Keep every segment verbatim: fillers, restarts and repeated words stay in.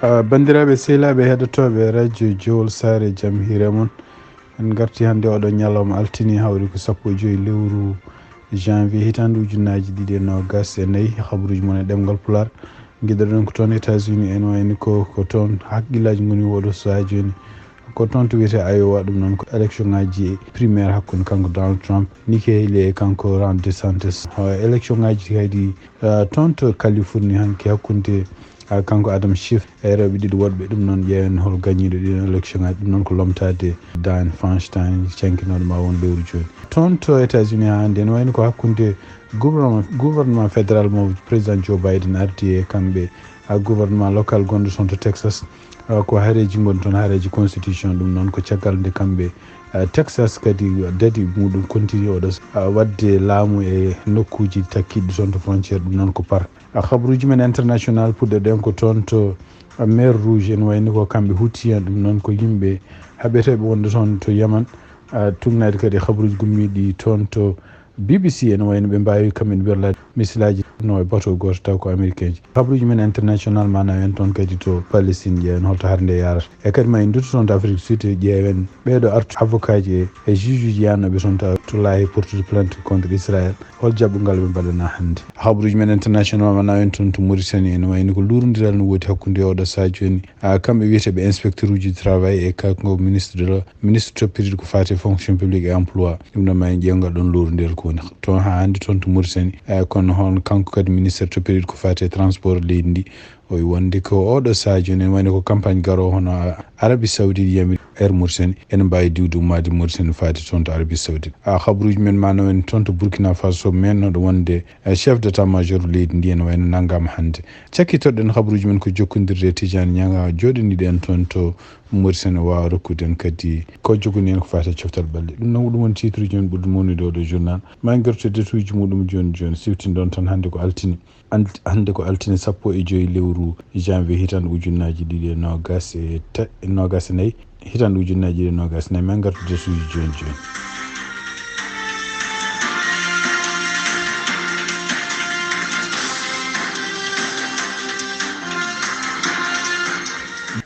Ah, banndiraaɓe sehilaaɓe heɗotooɓe radio Jowol Saare, jam hiire mon. En ngarti hannde oɗo ñalawma altine, hawri ko sappo e joy lewru janvier, hitaande ujunnaaji ɗiɗi e noogas e nayi. Habruuji mon e ɗemngal Pulaar. Ngiɗoɗen ko toon États-Unis, en wayni ko, ko toon hakkillaaji ngoni oɗo sahaa jooni. Ko toon to wiyetee Iowa, ɗum noon ko élection ŋaaji primaire hakkunde kanko Donald Trump, Nikki Haley e kanko Ron DeSantis. Hono élection ŋaaji kadi, ah, toon to Californie hanki hakkunde, ah, kanko Adam Schiff e rewɓe ɗiɗo woɗɓe. Ɗum noon ƴeewen hol gañiiɗo ɗiɗon élection ŋaaji. Ɗum noon ko lomtaade Dianne Feinstein, cankinooɗo ma won lewru jooni. Toon to États-Unis haa hannde, ene wayni ko hakkunde gouvernement, gouvernement fédéral mo président Joe Biden ardi e kamɓe, ah, gouvernement local gonɗo toon to Texas. Ah, ko hareeji ngoni toon, hareeji constitution. Ɗum noon ko caggal nde kamɓe, ah, Texas kadi dadi muɗum continue oɗo, ah, waɗde laamu e nokkuuji takkiɗi toon to frontière. Ɗum noon ko par, ah, habruuji men international, puɗɗoɗen ko toon to, ah, mer Rouge, en wayni ko kamɓe Houthi en. Ɗum noon ko yimɓe haɓeteeɓe wonde toon to Yaman. Ah, tugnaade kadi habruuji gummiiɗi toon to B B C, ene wayno ɓe mbaawi kamɓe ɓerlaade misilaaji no e bato gooto taw ko américain ji. Habruuji men international ma nawen toon kadi to Palestine, ƴeewen holto hare nde yarata. E kadi ma en ndutto toon to Afrique du Sud, ƴeewen ɓeeɗo artu avocat ji e, e juge uji yaannoɓe toon to, to laahi portude plainte contre Israël. Hol jaɓɓungal ɓe mbaɗana hannde? Habruuji men international ma nawen toon to Mauritanie, ene wayno ko luurondiral no woodi hakkunde oɗo sahaa jooni, ah, kamɓe wiyeteeɓe inspecteur uji du travail e kanko ministre de la ministre toppitiiɗo ko faati e fonction publique et emploi. Ɗum ɗon ma en ƴeew ngal ɗon lowru nder ko woni toon haa hannde toon to Mauritanie. Eh, kono hono kanko kadi ministre toppitiiɗo ko faati e transport leydi ndi, o wi wonde ko oɗo sahaa jooni, ene wayno ko campagne garoowo hono Arabie Saoudite yami Air Mauritanie, ene mbaawi diwde ummaade Mauritanie faati toon to Arabie Saoudite. A, habruuji men ma no en toon to Burkina Faso, men noɗo wonde, eh, chef d'état-major leydi ndi, ene wayno nanngaama hannde. Cakkitoɗen habruuji men ko jokkondirde e Tidiane Niang, jooɗaniiɗo en toon to Mauritanie, o waawa rokkude en kadi ko jogori en ko faati e coftal ɓalli. Ɗum noon, ko ɗum woni titre uji men ɓurɗi mawnude oɗo journal. Ma en ngartu e détail uji muɗum jooni jooni. Siwtinɗon tan hannde ko altine. Ant-, hannde ko altine sappo e joy lewru janvier hitaande ujunnaaji ɗiɗi e noogas e ta-, noogas e nayi. Hitaande ujunnaaji ɗiɗi e noogas e nayi. Ma en ngartu e détail uji jooni jooni.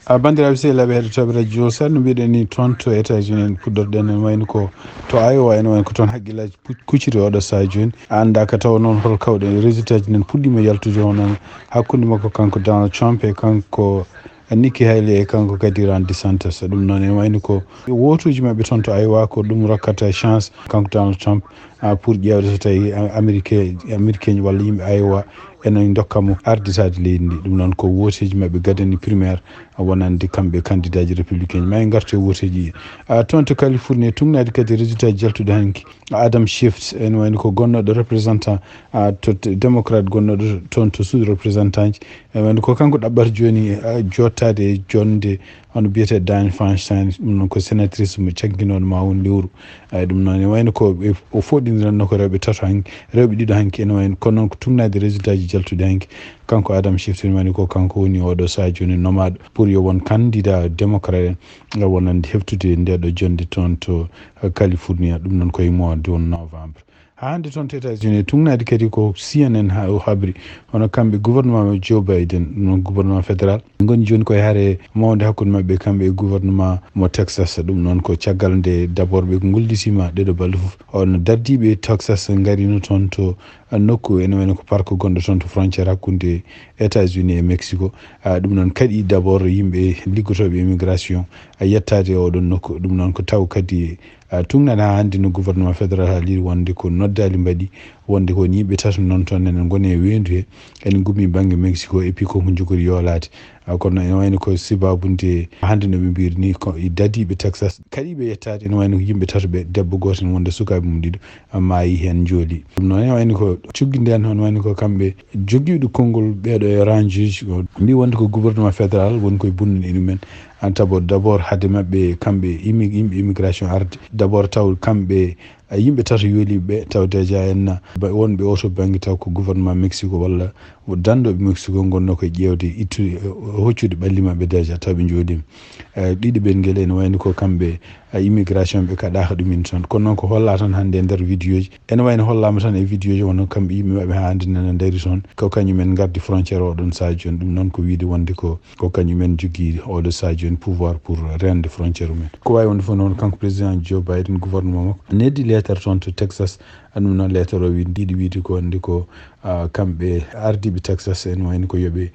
A, banndiraaɓe sehilaaɓe heɗotooɓe radio Jowol Saare, no mbiɗen ni, toon to États-Unis en puɗɗorɗen, en wayno ko to Iowa, en wayno ko toon hakkillaaji pu-, kucciti oɗo sahaa jooni. A anndaa ka tawa noon hol kawɗe, résultat ji nen puɗɗiima yaltude hono hakkunde makko kanko Donald Trump e kanko Nikki Haley e kanko kadi Ron DeSantis. Ɗum noon en wayno ko wootuuji maɓɓe toon to Iowa ko ɗum rokkata chance kanko Donald Trump, ah, pour ƴeewde so tawi, ah, Amérique, Américain walla yimɓe Iowa ene ndokka mo arditaade leydi ndi. Ɗum noon ko wooteeji maɓɓe gadani primaire, ah, wonande kamɓe candidat ji républicain ji. Ma en ngartu e wooteeji ɗi. Ah, toon to Californie, tugnaade kadi résultat ji jaltuɗi hanki. Adam Schiff, ene wayno ko gonnooɗo représentant, ah, to, to démocrate gonnooɗo toon to sous représentant ji. Ene wayno ko kanko ɗaɓɓata jooni, ah, jottaade e jonnde hono biyetee Dianne Feinstein, ɗum noon ko sénatrice mo cankinooɗo ma won lewru. Ay, ɗum noon ene wayno ko ɓe, o fooɗindiranno ko rewɓe tato hanki, rewɓe ɗiɗo hanki, ene wayno, kono noon ko tugnaade résultat ji jaltuɗi hanki. Kanko Adam Schiff ene wayno ko kanko woni oɗo sahaa jooni nomaaɗo pour yo won candidat démocrate en, e wonande heftude nde ɗo jonnde toon to, eh, California, ɗum noon ko e mois de novembre. Haa hannde toon to États-Unis, tugnaade kadi ko C N N ha-, o habri, hono kamɓe gouvernement mo Joe Biden, ɗum noon gouvernement fédéral, ngoni jooni koye hare mawnde hakkunde maɓɓe kamɓe e gouvernement mo Texas. Ɗum noon ko caggal nde d'abord ɓe ngollitiima ɗeɗo balɗe fof. Hono dardiiɓe Texas ngarino toon to nokku ene wayno ko parc gonɗo toon to frontière hakkunde États-Unis e Mexico. Ah, ɗum noon kadi d'abord yimɓe liggotooɓe immigration, ah, yettaade e oɗon nokku. Ɗum noon ko taw kadi, ah, tugnaade haa hannde no gouvernement fédéral haaliri wonde ko noddaali mbaɗi, wonde ko yimɓe tato noon toon ene ngoni e weendu he, ene ngummi bannge Mexico, et puis ko ko njogori yoolaade. Ah, kono ene wayno ko sababu nde hannde no ɓe mbiri ni ko e dadiiɓe Texas, kadi ɓe yettaade ene wayno ko yimɓe tato ɓe, debbo gooto ene wonde sukaaɓe mum ɗiɗo, ah, maayi heen njooli. Ɗum noon ene wayno ko cuggi nden, hono wayno ko kamɓe jogiiɗo konngol ɓeeɗo e Rangers, ko mbi wonde ko gouvernement fédéral woni koye bonnude e ɗumen. An tabo d'abord hade maɓɓe kamɓe immi-, yimɓe immigration arde d'abord taw kamɓe, a, yimɓe tato yooliɓe ɓe taw déjà en na ba-, wonɓe oto banggue taw ko gouvernement Mexico walla danɗoɓe Mexico gonno koye ƴeewde ittude, eh, hoccude ɓalli maɓɓe déjà taw ɓe jooɗima. Eh, ɗiɗo ɓen ngel ene wayno ko kamɓe, a, immigration ɓe kaɗaka ɗumen toon. Kono noon ko holla tan hannde e nder vidéo ji. Ene wayno hollama tan e vidéo ji wonno kamɓe yimɓe maɓɓe ha hannde nana dari toon. Ko kañum en gardi frontière oɗon sadio en. Ɗum noon ko wiide wonde ko, ko kañum en jogui oɗo sadio en pouvoir pour rende frontière mumen. Ko wawi wonde fof noon kanko président Joe Biden gouvernement makko neddi lettre toon to Texas. Ɗum noon lettre o wi, yiɗi wiide ko wonde ko, a, kamɓe ardiɓe Texas en wayno ko yoɓe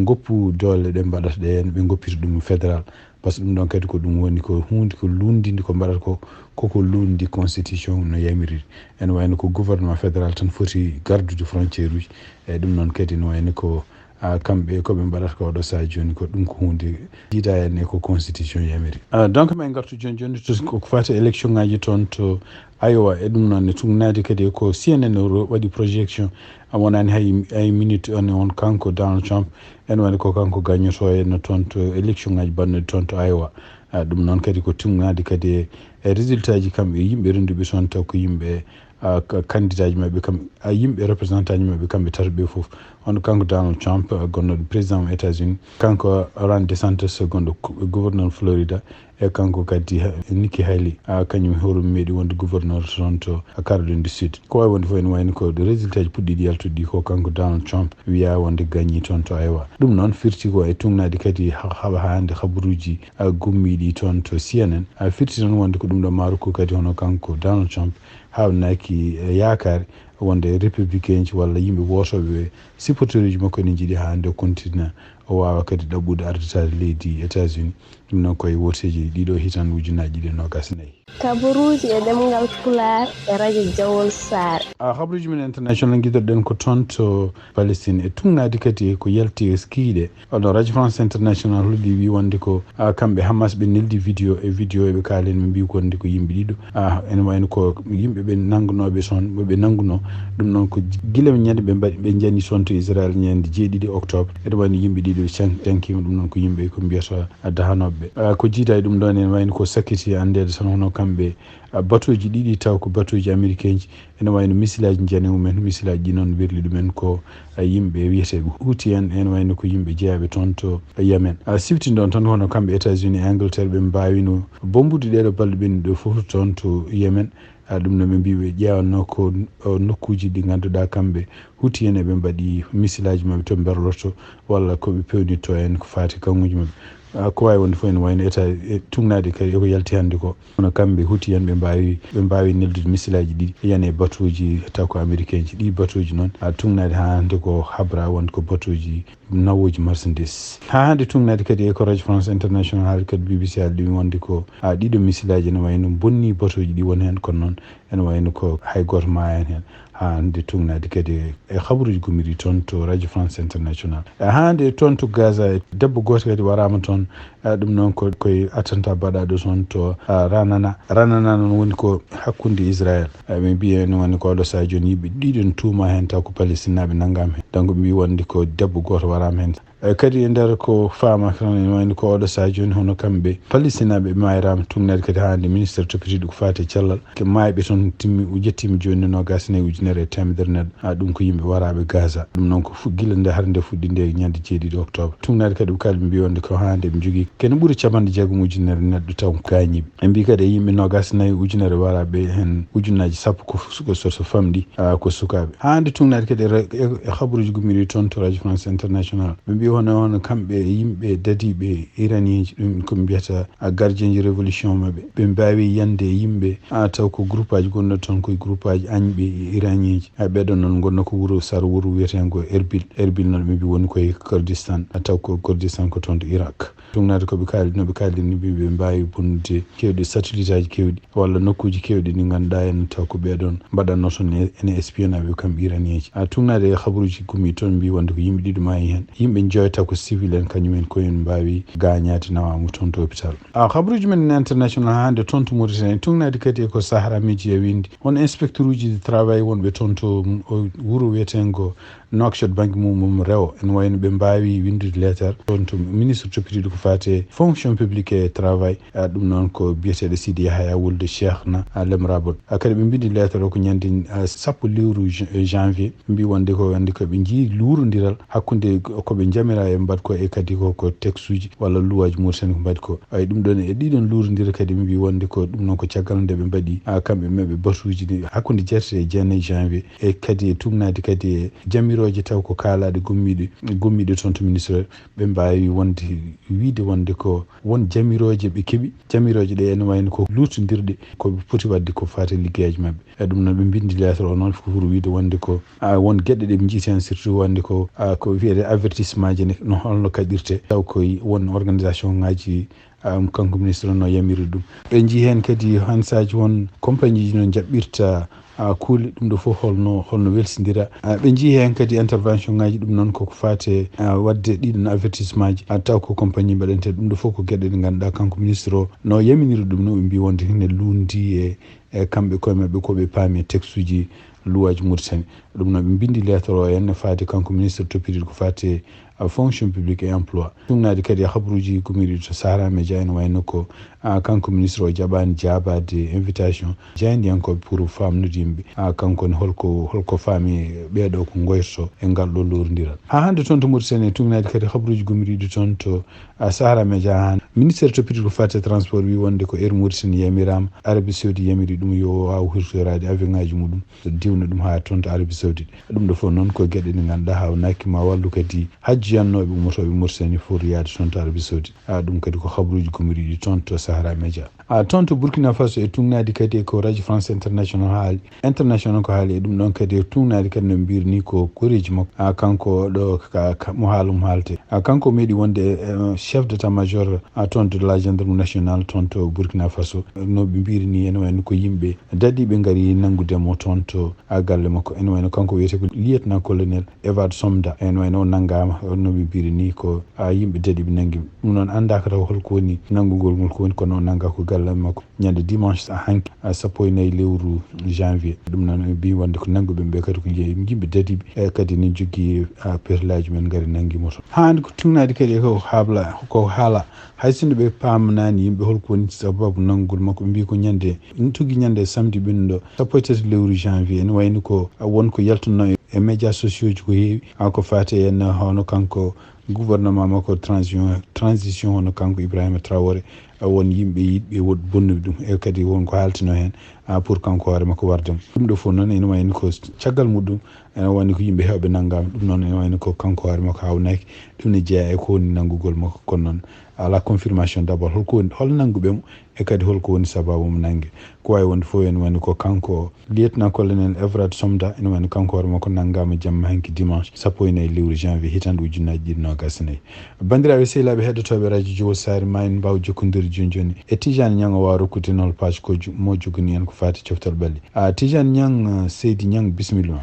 goppu doole ɗe mbaɗata ɗe en, ɓe goppita ɗum fédéral. Par ce que ɗum ɗon kadi ko ɗum woni ko hunde ko lundinde ko mbaɗata ko, koko lundi constitution no yamiriri. Ene wayno ko gouvernement fédéral tan foti gardude frontière uji. Eyyi, ɗum noon kadi no wayno ko, a, kamɓe ko ɓe mbaɗata ko oɗo saha joni ko ɗum ko hunde jiida en e ko constitution yamiri. A, donc min gartu joni joni to ko, ko fati élection ngaji toon to Iowa. E ɗum noon ne tugnaade kadi ko C N N o waɗi projection, a, wonani hay, hay minute on, on kanko Donald Trump, ene wayno ko kanko gañoto en toon to élection ngaji bannoɗi toon to Iowa. A, ɗum noon kadi ko tugnaade kadi e, e résultat ji kamɓe yimɓe rennduɓe toon taw ko yimɓe, a, ka-, candidat ji maɓɓe kam, a, yimɓe représentant ji maɓɓe kamɓe tato ɓe fof. Hono kanko Donald Trump, a, gonnoɗo président mo États-Unis, kanko Ron DeSantis gonɗo gu-, gouverneur Florida, e kanko kadi ha-, Nikki Haley, a, kañum horum meeɗi wonde gouverneur toon to Caroline du Sud. Ko wawi wonde fof ene wayno ko résultat ji puɗɗiɗi yaltude ɗi ko kanko Donald Trump wiya wonde gagni toon to Iowa. Ɗum noon firti ko e tugnaade kadi ha-, haɓa hande habaruji, a, gummiɗi toon to C N N. A, firti noon wonde ko ɗum ɗo maaru ko kadi hono kanko Donald Trump hawnaki, e, yaakaare wonde républicain ji walla yimɓe wotoɓe ɓe supporteruji makko ene jiiɗi ha hande o continue o wawa kadi ɗaɓɓude arditaade leydi États-Unis. Ɗum noon koye woteji ɗiɗo hitan ujunnaji ɗiɗi e nogas e nayi. Kabaruuji e ɗemngal Pulaar e radio Jawol Saare. A, habaruuji men international, gidoɗen ko toon to Palestine e tugnaade kadi ko yalti e kikiiɗe. Oɗo radio France International holli wi wonde ko, a, kamɓe Hamas ɓe neldi vidéo, e vidéo ɓe kaalen ɓe mbi wonde ko yimɓe ɗiɗo. A, ene wayno ko yimɓe ɓe nanngunooɓe toon, ɓe ɓe nanngunoo. Ɗum noon ko gila ñande ɓe mbaɗi, ɓe njani toon to Israël ñande jeeɗiɗi octobre. Ene wayno yimɓe ɗiɗo can-, cankima, ɗum noon ko yimɓe ko mbiyata a, dahanoɓe. A, ko jiida e ɗum ɗon ene wayno ko sakkiti anndeede tan hono kamɓe, a, batuuji ɗiɗi taw ko batuuji américain ji. Ene wayno misilaji njani mumen, misilaji ɗi noon wirli ɗumen ko, a, yimɓe wiyeteɓe Houthi en, ene wayno ko yimɓe jeyaɓe toon to Yemen. A, sifti ɗon tan hono kamɓe États-Unis e Angleterre ɓe mbawino bombude ɗeɗo balɗe ɓenni ɗo fof toon to Yemen. A, ɗum no ɓe mbi ɓe ƴeewanno ko, o, nokkuji ɗi ngannduɗaa kamɓe Houthi en eɓe mbaɗi misilaji maɓɓe to berloto walla ko ɓe pewnitto en ko fati kanŋuji maɓɓe. A, ko wawi wonde fof ene wayno eta e tugnaade kadi eko yalti hannde ko. Kono kamɓe Houthi en ɓe mbawi, ɓe mbawi neldude misilaji ɗi yana e batuji taw ko américain ji. Ɗi batuji noon a tugnaade ha hannde ko habra wonde ko batuji nawooji marchandise. Ha hannde tugnaade kadi e ko Radio France International haali kadi B B C haali ɗum wonde ko, a, ɗiɗo misilaji ene wayno bonni batuji ɗi woni hen, kono noon ene wayno ko hay goto maaya hen. Ha hannde tugnaade kadi e habaruji gummiɗi toon to Radio France International. E hannde toon to Gaza, debbo goto kadi warama toon, a, ɗum noon ko koye attentat baɗaɗo toon to, a, Ranana. Ranana noon woni ko hakkunde Israël. A, ɓe mbiya ene woni ko oɗo saha joni yimɓe ɗiɗo ne tuuma hen taw ko Palestinaɓe nanngama hen. Donc mbi wonde ko debbo goto warama hen. E, kadi e nder ko faama tan ene wayno ko oɗo saha joni hono kamɓe Palestinaɓe mayrama tugnaade kadi ha hannde ministre toppitiiɗo ko fati e cellal. Ke mayɓe toon timmi, o jettima joni nogas e nayi ujunere e temedere neɗɗo. A, ɗum ko yimɓe waraɓe Gaza. Ɗum noon ko fu-, gila nde hare nde fuɗɗi nde ñande jeeɗiɗi octobre. Tugnaade kadi ko kalɓe mbi wonde ko ha hannde ɓe jogui kene ɓuuri capanɗe jeegom ujunere neɗɗo taw ko gañiɓe. Ɓe mbi kadi e yimɓe nogas e nayi ujunere waraɓe hen ujunnaji sappo ko fu-, ko so, so famɗi, a, ko sukaɓe. Ha hannde tugnaade kadi e re-, e, e habaruji gummiɗi toon to Radio France International. Ɓe mbi hono, hono kamɓe e yimɓe dadiɓe iranien ji, ɗum ko ɓe mbiyata a, gardien ji révolution maɓɓe. Ɓe mbawi yande e yimɓe, a, taw ko groupe aji gonno toon koye groupe aji añɓe e iranien ji. A, ɓeɗon noon gonno ko wuuro sar wuuro wiyetengo Erbil. Erbil noon ɓe mbi woni koye Kurdistan, a, taw ko Kurdistan ko toon to Irak. Tugnaade ko ɓe kaali, no ɓe kaali ni, ɓe, ɓe mbawi bonnude kewɗe satellite aji kewɗi walla nokkuji kewɗi ɗi ngannduɗaa en taw ko ɓeɗon mbaɗanno toon e-, ene espionnaɓe kamɓe iranien ji. A, tugnaade e habaruji gummi toon mbi wonde ko yimɓe ɗiɗo maayi hen. Yimɓe joyta ko civil en, kañum en koye en mbawi gañaade nawama toon to hôpital. A, habaruji men international hannde toon to Mauritanie, tugnaade kadi e ko Sahara Media windi. Won inspecteur uji de travail wonɓe toon to, o, wuuro wiyetengo Nouakchott bannge mum mum rewo, ene wayno ɓe mbaawi winndude leetar toon to ministre toppitiiɗo ko faati e fonction publique et travail. Ah, ɗum noon ko biyeteeɗo Sidi Yahaya wulde Cheikhna, ah, Lemrabot. Ah, kadi ɓe mbindi leetar o ko ñande, ah, sappo lewru jan-, janvier. Mbi wonde ko wonde ko ɓe njii luurondiral hakkunde ko ɓe njamira e mbaɗ ko e kadi ko, ko textuji walla luwaaji Mauritanie ko mbaɗi ko. Ay, ɗum ɗon e ɗiɗon luurondira kadi ɓe mbi wonde ko ɗum noon ko caggal nde ɓe mbaɗi, ah, kamɓe maɓɓe batuuji ɗi hakkunde jeetati e jeenayi janvier. E kadi e tugnaade kadi e jamirooje taw ko kaalaaɗe gummiiɗe, gummiiɗe toon to ministre, ɓe mbaawi wonde, wiyde wonde ko won jamirooje ɓe keɓi. Jamirooje ɗe ene wayno ko luutndirɗe ko ɓe poti waɗde ko faati e liggeyaaji maɓɓe. E ɗum noon ɓe mbindi leetar o noon ko pour wiyde wonde ko, ah, won geɗe ɗe ɓe njiiti heen surtout wonde ko, ah, ko wiyetee avertissement ji ne no holno kaɗirte taw ko won organisation ngaji, ah, kanko ministre o no yamiri ɗum. Ɓe njii heen kadi hansaaji won compagnie ji no jaɓɓirta, ah, kuule ɗum ɗo fof holno, holno welsindira. Ah, ɓe njii heen kadi intervention ngaji ɗum noon koko faati, ah, waɗde ɗiɗon avertissement ji, ah, taw ko compagnie mbaɗante ɗum ɗo fof ko geɗe ɗe ngannduɗaa kanko ministre o no yaminiri ɗum no ɓe mbi wonde hene luundi e, e kamɓe koye maɓɓe ko ɓe paami e textuji luwaaji Mauritanie. Ɗum noon ɓe mbindi leetar o heen no faati kanko ministre toppitiiɗo ko faati e, ah, fonction publique et emploi. Tugnaade kadi e habruuji gummiiɗi to Sahara Média ene wayno ko, ah, kanko ministre o jaɓaani jaabaade invitation jaayndiyankooɓe pour faamnude yimɓe. Ah, kanko ne holko, holko faami ɓeeɗo ko ngoytoto e ngal ɗo luurondiral. Haa hannde toon to Mauritanie tugnaade kadi habruuji gummiiɗi toon to, ah, Sahara Média haa ministre toppitiiɗo ko faati e transport wi wonde ko Air Mauritanie yamiraama, Arabie Saoudite yamiri ɗum yo waaw hirtoraade avion ngaji muɗum. Diwna ɗum haa toon to Arabie Saoudite. Ɗum ɗo fof noon ko geɗe ɗe ngannduɗaa hawnaaki ma wallu kadi hajjiyannooɓe ummotooɓe Mauritanie fof yaade toon to Arabie Saoudite. Ah, ɗum kadi ko habruuji gummiiɗi toon to Sahara Média. Ah, toon to Burkina Faso e tugnaadi kadi ko Radio France International haali. International ko haali e ɗum ɗoon kadi e tugnaadi kadi no mbiyri ni ko koreeji makko. Ah, kanko ɗo ka, ka, mo haala mo haalte. Ah, kanko meeɗi wonde, eh, chef d'état-major, ah, toon to la gendarmerie nationale toon to Burkina Faso. No ɓe mbiyri ni ene wayno ko yimɓe dadiiɓe ngari nanngude mo toon to, ah, galle makko. Ene wayno kanko wiyetee ko lieutenant colonel Evard Somda. Ene wayno o nanngaama, no ɓe mbiyri ni ko, ah, yimɓe dadiiɓe nanngi mo. Ɗum noon anndaaka taw holko woni nanngugol ngol ko woni, kono o nanngaa ko galle makko ñande dimanche hanki, ah, sappo e nayi lewru janvier. Ɗum noon ɓe mbi wonde ko nannguɓe ɓe kadi ko yimɓe dadiiɓe, e kadi ne jogii, ah, perlaaji men ngari nanngi mo toon. Haa hannde ko tugnaade kadi ko haabla, ko haala. Hay sinno ɓe paamnaani yimɓe holko woni sababu nanngugol makko, ɓe mbi ko ñande, tigi ñande samedi ɓennuɗo, sappo e tati lewru janvier, ene wayno ko won ko yaltunno e, e médias sociaux ji ko heewi, haa ko faati e heen hono kanko gouvernement makko transition, transition hono kanko Ibrahima Traoré, won yimɓe yiɗɓe woɗ-, bonnude ɗum, e kadi won ko haaltino heen, ah, pour kanko hoore makko warde mo. Ɗum ɗo fof noon ene wayno ko caggal muɗum, ene wayno ko yimɓe heewɓe nanngaama. Ɗum noon ene wayno ko kanko hoore makko hawnaaki. Ɗum ne jeyaa e ko woni nanngugol makko, kono noon alaa confirmation d'abord holko woni, hol nannguɓe mo, e kadi holko woni sababu mo nannge. Ko waawi wonde fof ene wayno ko kanko lieutenant colonel Everard Somda, ene wayno kanko hoore makko nanngaama jamma hanki dimanche sappo e nayi lewru janvier hitaande ujunnaaji ɗiɗi noogaas e nayi. Banndiraaɓe sehilaaɓe heɗotooɓe radio Jowol Saare, ma en mbaaw jokkondirde jooni jooni e Tijani Ñang o waawa rokkude en hol page ko ju-, mo jogani en ko faati coftal ɓalli. Ah, Tijani Ñang, ah, Seydi Ñang, bisimilla ma.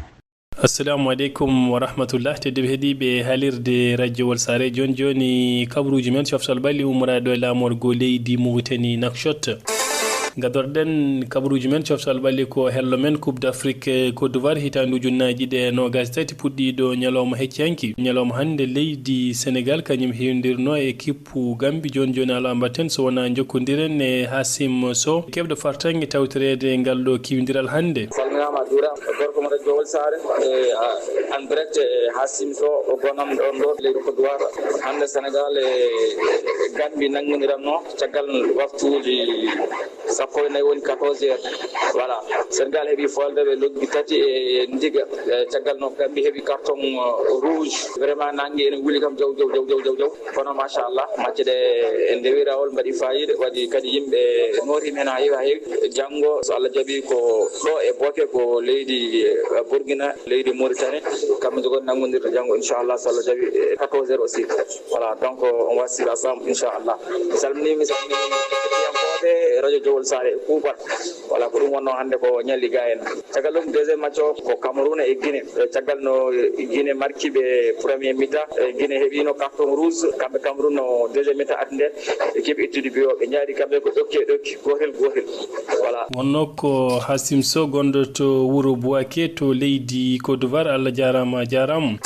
Assalamu aleykum wa rahmatullah. Tedduɓe heɗiiɓe haalirde radio Wol Saare, jooni jooni kabaruuji men coftal ɓalli ummoraaɗo e laamorgo leydi Mauritanie Nouakchott. Ngadorɗen kabaruuji men coftal ɓalli ko hello men Coupe d'Afrique Côte d'Ivoire hitaande ujunnaaji ɗiɗi e noogaas e tati puɗɗiiɗo ñalawma hecci hanki. Ñalawma hannde leydi Sénégal kañum heewdirno e équipe Gambie. Jooni jooni alaa mbaɗten so wonaa njokkondiren e Hasim Sow, keɓɗo fartaŋŋe tawtoreede ngal ɗo kiwindiral hannde. Salminaama, a juuraama. Gorko mo radio Wol Saare, e, a, en direct e Hasim Sow, o gonam ɗon ɗo leydi Côte d'Ivoire. Hannde Sénégal e Gambie nanngondiranno caggal waktuuji sappo e nayi woni quatorze heures. Voilà. Sénégal heɓi folde, ɓe loggi tati e ndiga. E, caggal noon, Gambie heɓi carton, o, rouge. Vraiment, nannge ene wuli kam jaw, jaw, jaw, jaw, jaw, jaw. Kono machallah, match ɗe en ndewi rawol, mbaɗi fayida, waɗi kadi yimɓe nootiima heen haa heewi, haa heewi. Janngo, so Allah jaɓi, ko ɗo e Boke, ko leydi, eh, Burkina, leydi Mauritanie, kamɓe jogon nanngondirta janngo, inchallah, so Allah jaɓi, eh, quatorze heures aussi. Voilà, donc, on va suivre ensemble, Inchallah. Mi salmini, mi salmini heɗiyankooɓe radio Jowol Saare e kuuɓal. Voilà, ko ɗum wonnoo hannde ko ñalli ga en. Caggal ɗum, deuxième match o ko Cameroun e Guinée. E caggal no Guinée marki ɓe premier mi-temps, e Guinée heɓino carton rouge, kamɓe Cameroun no deuxième mi-temps adde nde, équipe étude bio ɓe ñaari kamɓe ko ɗokki e ɗokki, gotel gotel. Voilà. Wonnoo ko Hassim Sow gonɗo to wuro Bouaké to leydi Côte d'Ivoire. Allah jaaraama, a jaaraama.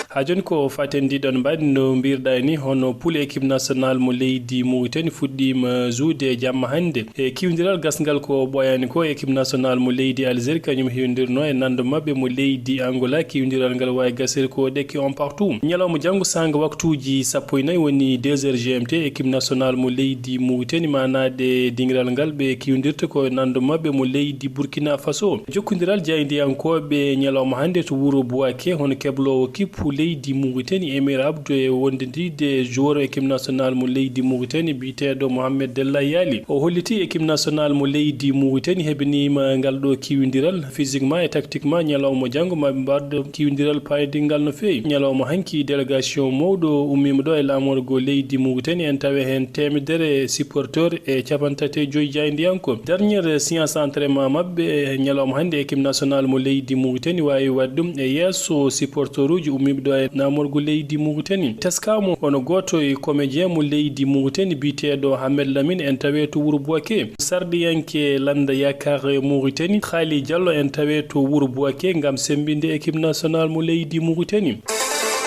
Haa jooni ko faten ndi ɗon mbaadi no mbirɗaa ni, hono poule équipe nationale mo leydi Mauritanie fuɗɗiima juude jamma hannde. E kiwdiral gasngal ko ɓooyaani ko, équipe nationale mo leydi Algérie kañum hewndirno e nanndo maɓɓe mo leydi Angola, kiwdiral ngal waawi gasir ko ɗekki on partout. Ñalawma janngo saanga waktuuji sappo e nayi woni deux heures G M T, équipe nationale mo leydi Mauritanie ma naade dingiral ngal ɓe kiwdirta ko e nanndo maɓɓe mo leydi Burkina Faso. Jokkondiral jaayndiyankooɓe ñalawma hannde to wuro Bouaké, hono kebloowo kippu leydi Mauritanie, Emir Abdou, e wondidiide joueur équipe nationale mo leydi Mauritanie, biyeteeɗo Mohamed Della Yali. O hollitii équipe nationale mo leydi Mauritanie heɓiniima ngal ɗo kiwindiral, physiquement et tactiquement, ñalawma janngo ma ɓe mbaɗ kiwindiral paydingal no feewi. Ñalawma hanki, délégation mawɗo ummiima ɗo e laamorgo leydi Mauritanie, en tawi heen teemedere supporteur e capanɗe tati e joy jaayndiyanko. Dernière séance entraînement maɓɓe, e ñalawma hannde, équipe nationale mo leydi Mauritanie waawi waɗde ɗum e yeeso supporteruuji ummiiɓe ɗo e laamorgo leydi Mauritanie. Teskaama hono gooto e comédien mo leydi Mauritanie biyeteeɗo Hamed Lamine, en tawee to wuro Bouaké. Sarɗiyanke lannda Yaakaar Mauritanie, Khaly Diallo, en tawee to wuro Bouaké ngam semmbinde équipe nationale mo leydi Mauritanie.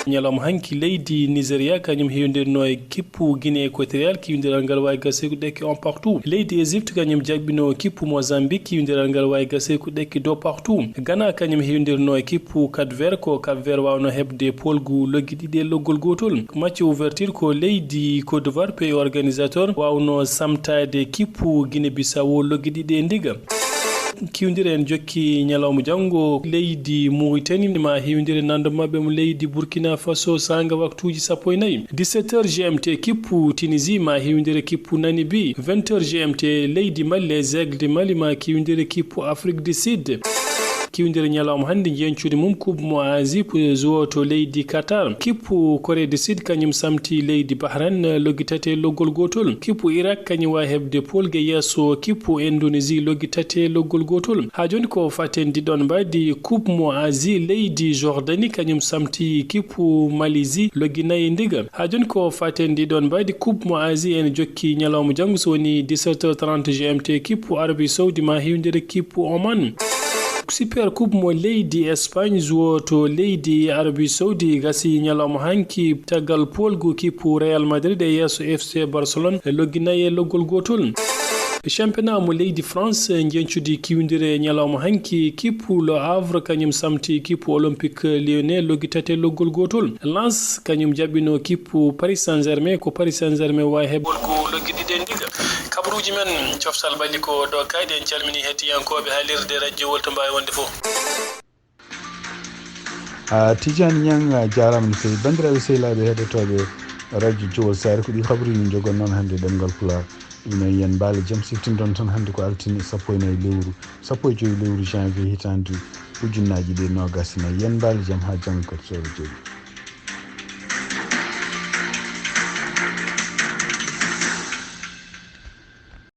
Ñalawma hanki, leydi Nigeria kañum hewndirno e kippu Guinée Équatoriale, kiwdiral ngal waawi gasirde ko ɗekki on partout. Leydi Égypte kañum jaɓɓino kippu Mozambique, kiwdiral ngal waawi gasirde ko ɗekki deux partout. Ghana kañum hewndirno e kippu Cap Vert, ko Cap Vert waawno heɓde poolgu loggi ɗiɗi e loggol gootol. Match ouverture ko leydi Côte d'Ivoire, pays organisateur, waawno samtaade kippu Guinée Bissau loggi ɗiɗi e ndiga. Kiwdira en jokki ñalawma janngo, leydi Mauritanie ma hewndir e nanndo maɓɓe mo leydi Burkina Faso saanga waktuuji sappo e nayi. Dix-sept heures G M T, kippu Tunisie ma hewndir e kippu Namibie. Vingt heures G M T, leydi Mali, les Aigles du Mali ma kiwdir e kippu Afrique du Sud. Kiwdir ñalawma hannde, jeencude mum Coupe mo Asie, jouo to leydi Qatar. Kippu Corée du Sud kañum samti leydi Bahrain, loggi tati e loggol gootol. Kippu Irak kañum waawi heɓde poolgu e yeeso kippu Indonésie, loggi tati e loggol gootol. Haa jooni ko faten ndi ɗon mbaadi, Coupe mo Asie, leydi Jordanie kañum samti kippu Malaisie, loggi nayi e ndiga. Haa jooni ko faten ndi ɗon mbaadi, Coupe mo Asie en jokki ñalawma janngo, so woni dix-sept heures trente G M T, kippu Arabie Saoudi ma hewndir e kippu Oman. Super Coupe mo leydi Espagne, jouo to leydi Arabie Saoudi, gasi ñalawma hanki, caggal poolgu kippu Real Madrid e yeeso F C Barcelone, loggi nayi e loggol gootol. Championnat mo leydi France, njeñcudi kiwdire ñalawma hanki, kippu Le Havre kañum samti kippu Olympique Lyonnais, loggi tati e loggol gootol. Lens kañum jaɓɓino kippu Paris Saint-Germain, ko Paris Saint-Germain waawi heɓ- Loggi ɗiɗi e ndiga. Kabaruuji men, coftal ɓalli ko ɗo kaydi. En calmini heɗiyankooɓe haalirde radio Wolto Mbawi wonde fof. A Tijani Ñang, a jaaraama no feewi. Banndiraaɓe sehilaaɓe heɗotooɓe radio Jowol Saare, ko ɗi kabaruuji min njogon noon hannde ɗemngal Pulaar. Ɗum noon, yen mbaale jam, siftindon tan hannde ko altine sappo e nayi lewru, sappo e joy lewru janvier hitaande ujunnaaji ɗiɗi e noogaas e nayi. Yen mbaale jam haa janngo kadi, so Allah jaɓii.